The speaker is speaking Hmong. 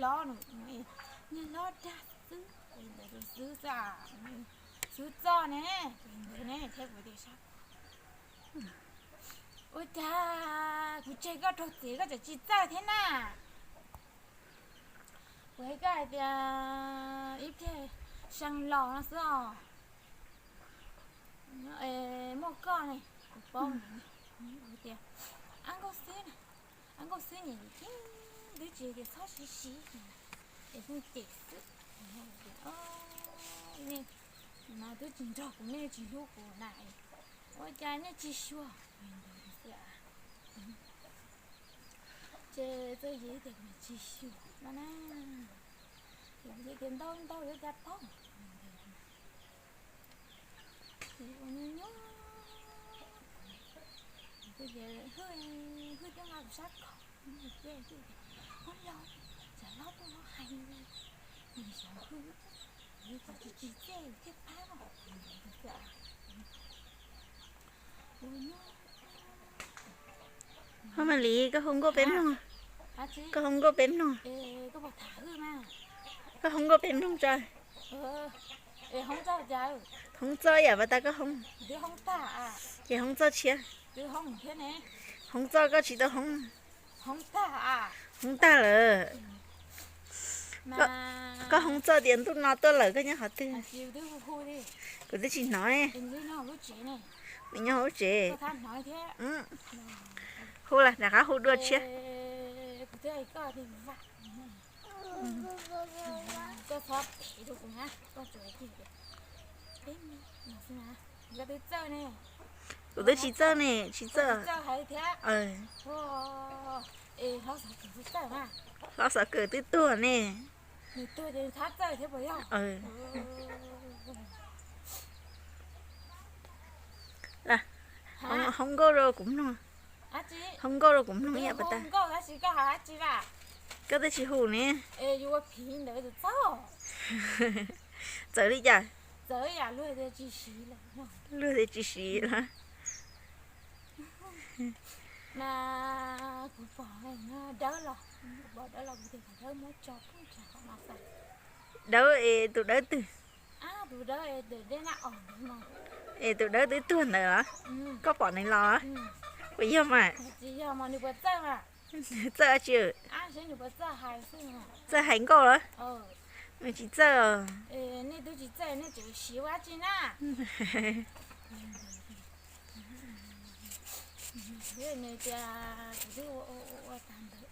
Hlob, nws niag hlob dag xwb, ntawd xwb xwb, xwb txoj ne, ntawd ne thiab kuv tias sab. Ua cas kuv tseg koj raug txiav koj tseem tsis txawj thiab na? Kuv hais koj hais tias ib pliag see los no xwb os. Muaj koj ne, kuv paub tias ab nkauj xwb, ab nkauj xwb niam tij twb tsis tias txhob siv siv es pheej cem xwb. Nej twb tsis nrog kuv, nej tsis hlub kuv na, ua cas nej tsis xyuas? Ces txawj yig tias kuv tsis xyuas no na, yog tias ntau ntau yuav cas paub. Ua nyuaj nyuaj, hwj, hwj twb nqa kuv sab khom, hwj tias, hlob, tsam hlob tuaj hlob hais li, nws xyov hwj, yus tsis tsis txawj thiaj pab os. Hos Maiv Lis, koj hu nkauj peb mloog, koj hu nkauj peb mloog, koj hu nkauj peb mloog tso. Hoob txoj yam pas tas koj hoob, ces hoob txoj tshiab, hoob txoj koj tsis tau hoob, hoob tag lawm. Koj hoob txoj tias ntuj no tuaj lawm koj nyob qhov twg? Kuv twb tsis hnov. Nws nyob hauv lub tsev. Hu las rov qab hu dua tshiab. Kuv twb tsis txawj ne, tsis txawj. Hlob Xov Kawm twb tuag ne. Hoob nkauj rau kuv mloog, hoob nkauj rau kuv mloog ib yam pas tas. Koj twb tsis hu ne. Txawv li cas? Luag tias tsis siv lawm. Dawb es tus dawb twg? Es tus dawb twb tuag ntawd los? Koj pom nws los? Puas yog mas? Txawj dab tsi? Txawj hais nkauj los? Nws tsis txawj. Tias kuv twb ua tag ntawd.